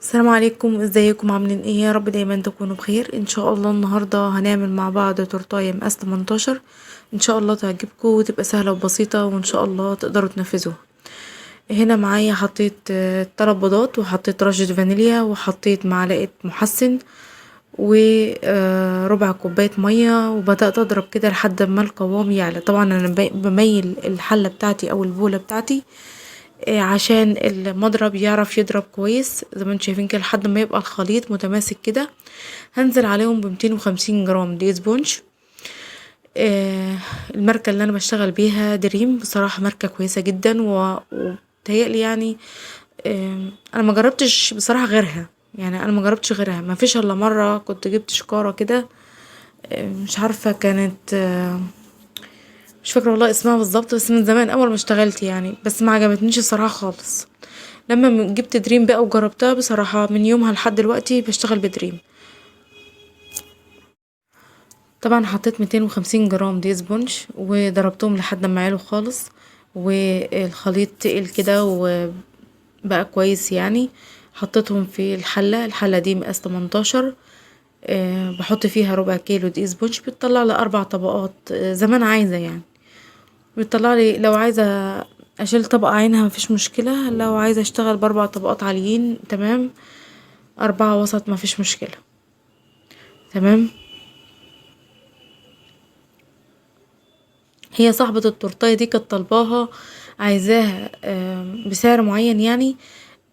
السلام عليكم، ازيكم؟ عاملين ايه؟ يا رب دايما تكونوا بخير ان شاء الله. النهارده هنعمل مع بعض تورتايه مقاس 18، ان شاء الله تعجبكم وتبقى سهله وبسيطه وان شاء الله تقدروا تنفذوها. هنا معايا حطيت 3 بيضات، وحطيت رشه فانيليا، وحطيت معلقه محسن، وربع كوبايه ميه، وبدات اضرب كده لحد ما القوام يعلى. طبعا انا بميل الحله بتاعتي او البوله بتاعتي عشان المضرب يعرف يضرب كويس زي ما انتم شايفين كده، لحد ما يبقى الخليط متماسك كده. هنزل عليهم بمتين وخمسين جرام دقيق سبونج. الماركة اللي انا بشتغل بيها دريم، بصراحة ماركة كويسة جدا، وبتهيألي انا ما جربتش بصراحة غيرها، يعني انا ما جربتش غيرها، ما فيش الا مرة كنت جبت شكارة كده، مش عارفة كانت، مش فاكرة والله اسمها بالظبط، بس من زمان اول ما اشتغلت يعني، بس ما عجبتنيش الصراحة خالص. لما جبت دريم بقى وجربتها بصراحة من يومها لحد دلوقتي بشتغل بدريم. طبعا حطيت 250 جرام دقيق سبونج وضربتهم لحد ما عالوا خالص، والخليط تقل كده وبقى كويس يعني. حطيتهم في الحلة، الحلة دي مقاس 18، بحط فيها ربع كيلو دقيق سبونج، بتطلع لي 4 طبقات، زي ما انا عايزة يعني. بتطلع لي لو عايزة اشيل طبقة عينها مفيش مشكلة، لو عايزة اشتغل باربع طبقات عاليين تمام، 4 وسط مفيش مشكلة تمام. هي صاحبة التورتاية دي كانت طالباها، عايزاها، بسعر معين يعني،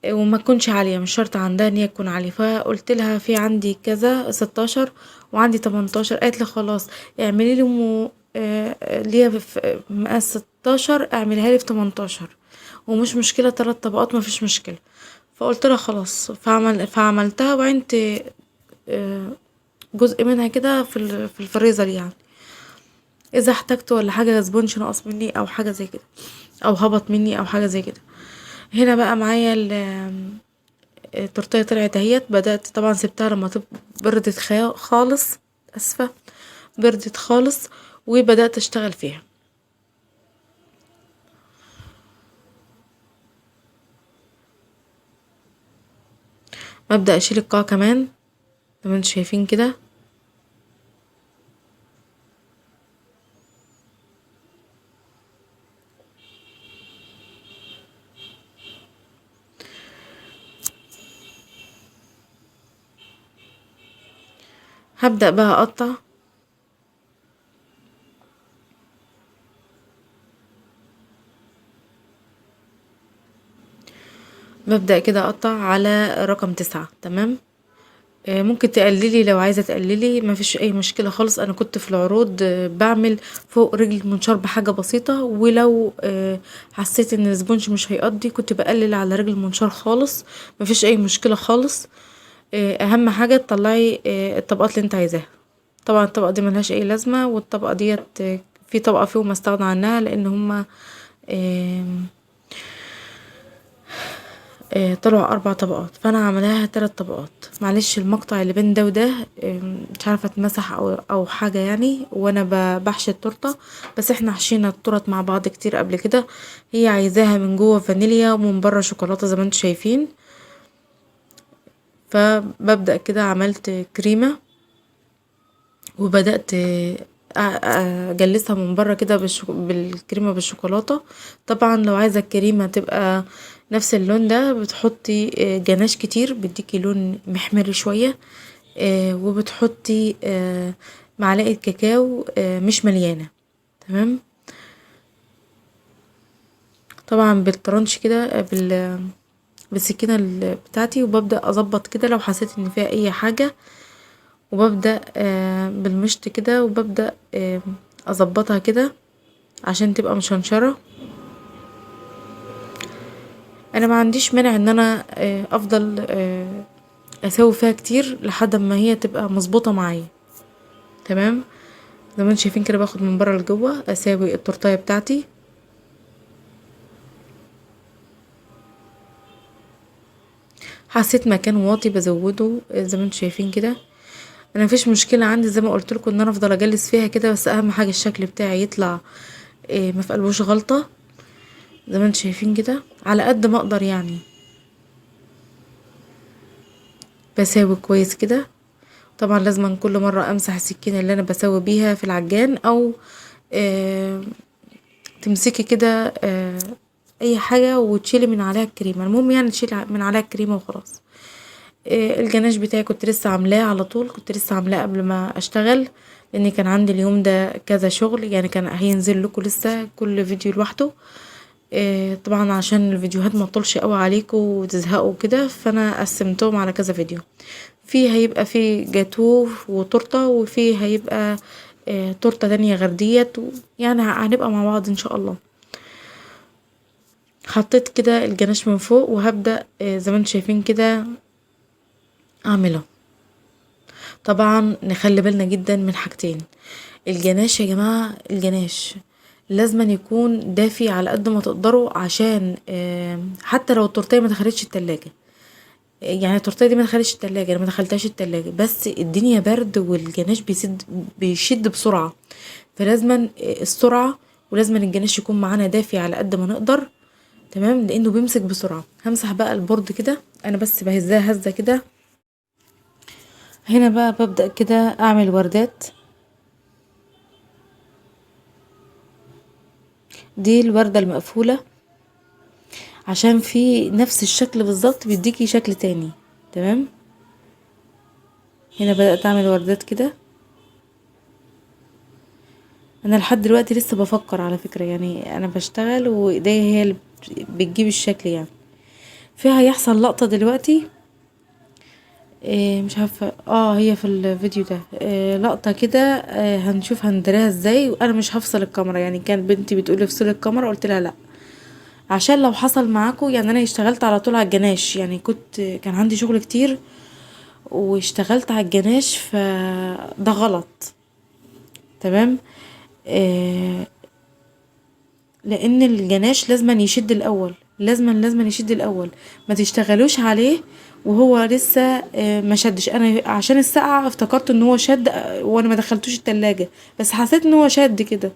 وما تكونش عالية، مش شرط عندها ان هي تكون عالية. فقلت لها في عندي كذا 16 وعندي 18، قالت لي خلاص اعملي لي ليا في مقاس 16، اعمليها لي في 18 ومش مشكلة، 3 طبقات مفيش مشكلة. فقلت لها خلاص، فعملتها وعينت، جزء منها كده في الفريزر يعني، اذا احتجت ولا حاجة سبونج نقص مني او حاجة زي كده، او هبط مني او حاجة زي كده. هنا بقى معايا التورتيه طلعت اهيت. بدأت طبعا سبتها لما بردت خالص، اسفة، بردت خالص، وبدأت اشتغل فيها. ببدأ اشيل القاع كمان زي ما انتم شايفين كده. هبدأ بقى اقطع. ببدأ كده اقطع على رقم 9 تمام. ممكن تقللي لو عايزة تقللي، ما فيش اي مشكلة خالص. انا كنت في العروض، بعمل فوق رجل المنشار بحاجة بسيطة، ولو، حسيت ان السبونج مش هيقضي كنت بقلل على رجل المنشار خالص، ما فيش اي مشكلة خالص. اهم حاجة تطلعي، الطبقات اللي انت عايزاها. طبعا الطبقة دي ملهاش اي لازمة، والطبقة ديت، في طبقة فيهم استغنى عنها لان هما، طلعوا 4 طبقات، فانا عملاها 3 طبقات. معلش المقطع اللي بين ده وده، مش عارفة اتمسح او حاجة يعني، وانا بحشي التورتة، بس احنا حشينا التورت مع بعض كتير قبل كده. هي عايزاها من جوه فانيليا ومن بره شوكولاتة زي ما انتم شايفين. فببدأ كده عملت كريمة وبدأت اجلسها من بره كده بالكريمة بالشوكولاتة. طبعا لو عايزة الكريمة تبقى نفس اللون ده بتحطي، جناش كتير بيديكي لون محمر شوية، وبتحطي، معلقة كاكاو، مش مليانة تمام. طبعا بالترنش كده، بالسكينة بتاعتي، وببدأ اظبط كده لو حسيت ان فيها اي حاجة، وببدأ، بالمشط كده، وببدأ، اظبطها كده عشان تبقى مشنشرة. انا ما عنديش مانع ان انا، افضل، اسوي فيها كتير لحد ما هي تبقى مظبوطة معايا تمام. زي ما انتم شايفين كده باخد من بره لجوه اساوي التورتايه بتاعتي. حسيت مكان واطي بزوده زي ما انتم شايفين كده. انا مفيش مشكلة عندي زي ما قلت لكم ان انا افضل اجلس فيها كده، بس اهم حاجة الشكل بتاعي يطلع، ما في قلبوش غلطة زي ما انتم شايفين كده، على قد ما اقدر يعني. بساوي كويس كده. طبعا لازم كل مرة امسح السكينة اللي انا بساوي بيها في العجان، او تمسكي كده اي حاجة وتشيلي من عليها الكريمة. المهم تشيلي من عليها الكريمة وخلاص. الجناش بتاعي كنت لسه عاملاه على طول، كنت لسه عاملاه قبل ما اشتغل، لان كان عندي اليوم ده كذا شغل، كان هينزل لكم لسه كل فيديو لوحده. طبعا عشان الفيديوهات ما تطولش قوي عليكم وتزهقوا كده، فانا قسمتهم على كذا فيديو. في هيبقى في جاتوه وتورته، وفي هيبقى تورته تانية غير ديت، هنبقى مع بعض ان شاء الله. حطيت كده الجناش من فوق، وهبدأ زي ما انتم شايفين كده اعمله. طبعا نخلي بالنا جدا من حاجتين، الجناش يا جماعة، الجناش لازم يكون دافي على قد ما تقدروا، عشان حتى لو التورتيه ما دخلتش التلاجة، يعني التورتيه دي ما دخلتش التلاجة، انا ما دخلتهاش التلاجة، بس الدنيا برد والجناش بيشد بسرعة، فلازما السرعة، ولازما الجناش يكون معانا دافي على قد ما نقدر، تمام، لانه بيمسك بسرعة. همسح بقى ال board كده، انا بس بهزها هزة كده. هنا بقى ببدأ كده اعمل وردات. دي الوردة المقفولة عشان في نفس الشكل بالظبط بيديكي شكل تاني، تمام. هنا بدأت اعمل وردات كده. انا لحد دلوقتي لسه بفكر على فكرة، انا بشتغل وايديا هي اللي بتجيب الشكل. فيها هيحصل لقطة دلوقتي، مش عارفة، هي في الفيديو ده، لقطة كده، هنشوف هندريها ازاي. وانا مش هفصل الكاميرا، كانت بنتي بتقول لي افصلي الكاميرا، قلت لها لا، عشان لو حصل معاكم، انا اشتغلت على طول على الجناش، كان عندي شغل كتير واشتغلت على الجناش، فده غلط، تمام. لان الجناش لازم يشد الاول، لازم يشد الاول، ما تشتغلوش عليه وهو لسه ما شدش. انا عشان السقعه افتكرت ان هو شد، وانا ما دخلتوش التلاجة، بس حسيت ان هو شد كده،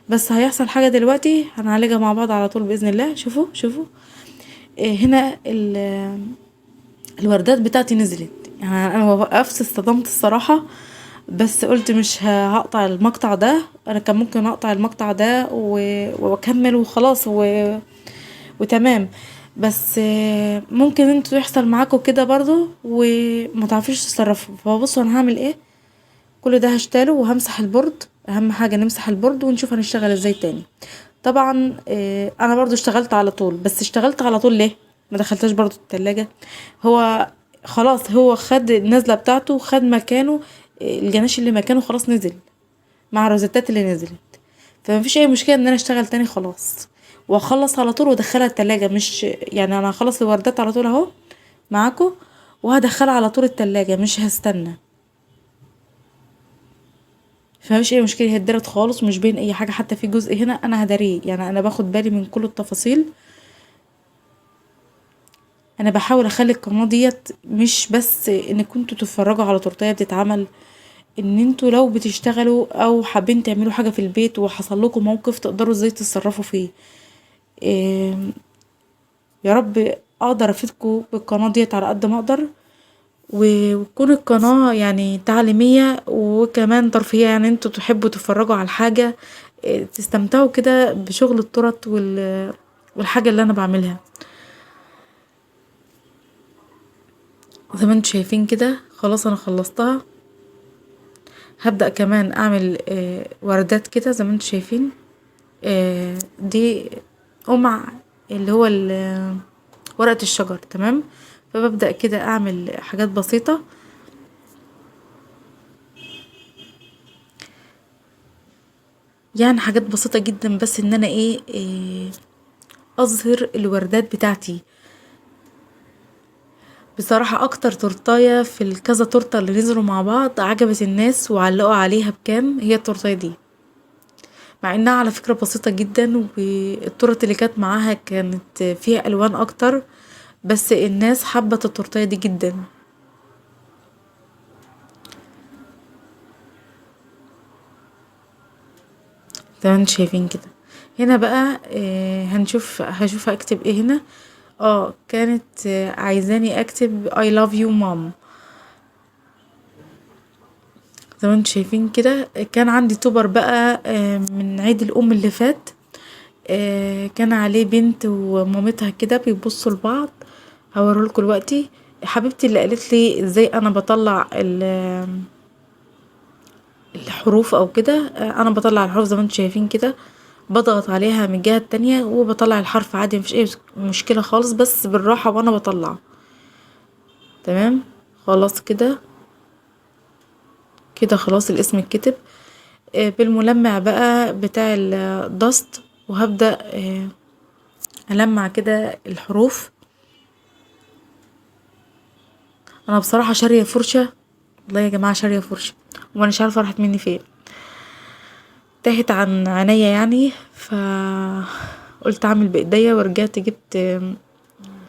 بس هيحصل حاجه دلوقتي هنعالجها مع بعض على طول باذن الله. شوفوا، هنا الوردات بتاعتي نزلت، انا وقفت اصطدمت الصراحه، بس قلت مش هقطع المقطع ده، انا كان ممكن اقطع المقطع ده واكمل وخلاص وتمام، بس ممكن انتوا يحصل معاكم كده برضو وما تعرفوش تتصرفوا. فبصوا انا هعمل ايه، كل ده هشتاله وهمسح ال board، اهم حاجه نمسح ال board ونشوف هنشتغل ازاي تاني. طبعا، انا برضو اشتغلت على طول، بس اشتغلت على طول ليه؟ ما دخلتهاش برضو التلاجة، هو خلاص هو خد النزله بتاعته وخد مكانه، الجناش اللي مكانه خلاص نزل مع الروزتات اللي نزلت، فما فيش اي مشكله ان انا اشتغل تاني خلاص، واخلص على طول وادخلها التلاجة. مش انا هخلص الوردات على طول اهو معاكم وهدخلها على طول التلاجة، مش هستنى، فما فيش اي مشكله، هي اتدرت خالص ومش باين اي حاجه، حتى في جزء هنا انا هداريه، انا باخد بالي من كل التفاصيل. انا بحاول اخلي القناه ديت مش بس ان كنتوا تتفرجوا على تورتيه بتتعمل، ان انتوا لو بتشتغلوا او حابين تعملوا حاجه في البيت وحصل لكم موقف تقدروا ازاي تتصرفوا فيه. يا رب اقدر افيدكم بالقناه ديت على قد ما اقدر، وتكون القناه تعليميه وكمان ترفيهيه، انتوا تحبوا تتفرجوا على الحاجه، تستمتعوا كده بشغل التورت والحاجه اللي انا بعملها. زي ما انتوا شايفين كده خلاص انا خلصتها. هبدأ كمان اعمل وردات كده زي ما انتوا شايفين، دي قمع اللي هو ورقة الشجر، تمام. فببدأ كده اعمل حاجات بسيطة. حاجات بسيطة جدا، بس ان انا اظهر الوردات بتاعتي. بصراحة اكتر تورتاية في الكذا تورتة اللي نزلوا مع بعض عجبت الناس وعلقوا عليها بكام هي التورتاية دي، مع انها على فكرة بسيطة جدا، والتورت اللي كانت معاها كانت فيها الوان اكتر، بس الناس حبت التورتاية دي جدا. تمام، شايفين كده. هنا بقى، هشوف هكتب ايه هنا. كانت عايزاني اكتب I love you mom. زي ما انتم شايفين كده. كان عندي topper بقى من عيد الام اللي فات، كان عليه بنت ومامتها كده بيبصوا لبعض، هوريهولكوا دلوقتي. حبيبتي اللي قالت لي ازاي انا بطلع الحروف او كده، انا بطلع الحروف زي ما انتم شايفين كده، بضغط عليها من الجهة التانية وبطلع الحرف عادي، مفيش اي مشكلة خالص، بس بالراحة وانا بطلع. تمام خلاص كده كده خلاص الاسم اتكتب. بالملمع بقى بتاع الدست، وهبدأ ألمع كده الحروف. انا بصراحة شارية فرشة، والله يا جماعة شارية فرشة وانا مش عارفة راحت مني فين، تاهت عن عينيا يعني، فقلت اعمل بايديا، ورجعت جبت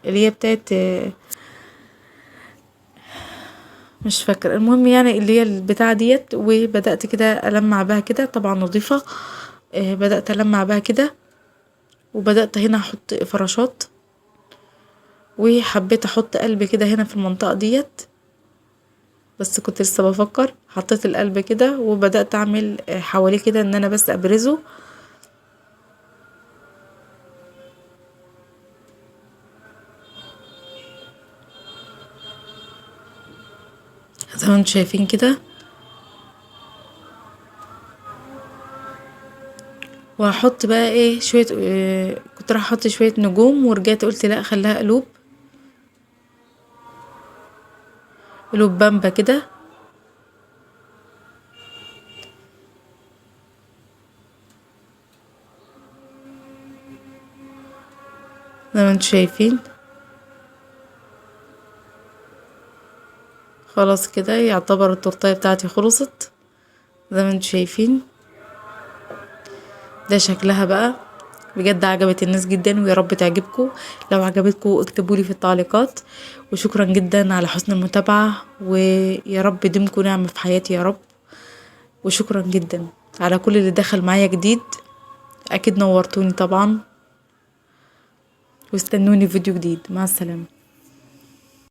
اللي هي بتاعت مش فاكرة، المهم يعني اللي هي البتاعة ديت، وبدأت كده ألمع بها كده، طبعا نظيفة. بدأت ألمع بها كده، وبدأت هنا أحط فراشات، وحبيت أحط قلب كده هنا في المنطقة ديت، بس كنت لسه بفكر. حطيت القلب كده وبدأت أعمل حواليه كده إن أنا بس أبرزه. زي ما انتم شايفين كده. وهحط بقى ايه شوية، كنت راح احط شوية نجوم، ورجعت قلت لا خليها قلوب، قلوب بامبا كده. زي ما انتم شايفين خلاص كده يعتبر التورتايه بتاعتي خلصت. زي ما انتم شايفين ده شكلها بقى، بجد عجبت الناس جدا، ويا رب تعجبكم. لو عجبتكم اكتبولي في التعليقات، وشكرا جدا على حسن المتابعة، ويا رب يديمكم نعمة في حياتي يا رب. وشكرا جدا على كل اللي دخل معايا جديد، اكيد نورتوني طبعا، واستنوني في فيديو جديد. مع السلامة.